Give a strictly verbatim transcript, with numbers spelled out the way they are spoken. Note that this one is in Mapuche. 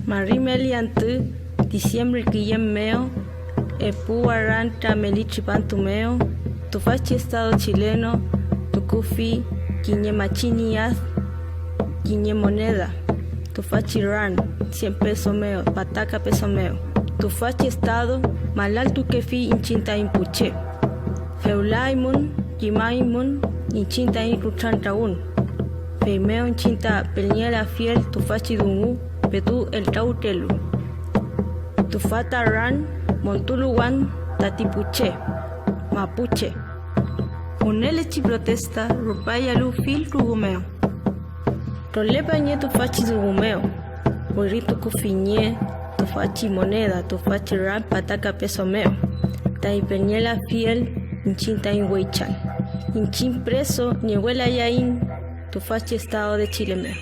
Mari meli antü diciembre küyen mew, epu warantra meli tripantu mew, tüfachi estado chileno tukufi kiñe machini ad, kiñe moneda, tüfachi ran, cien peso mew, pataka peso mew. Tüfachi estado malaltukefi iñchiñ taiñ pu che. Fewla eymün kimaymün iñchiñ taiñ kutrantrawün. Feymew iñchiñ ta pelnielafiel tüfachi dungu petu eltrawkülelu. Tüfa ta ran montuluwan tati pu che, mapuche. Wünelechi protesta rupayalu fill kuwü mew. Trole pañe tüfachi dungu mew, wiritukufinge tüfachi moneda, tüfachi ran pataka peso mew, taiñ pelnielafiel iñchiñ taiñ weychan. Iñchiñ preso ngewelayaiñ tüfachi estado de Chile mew.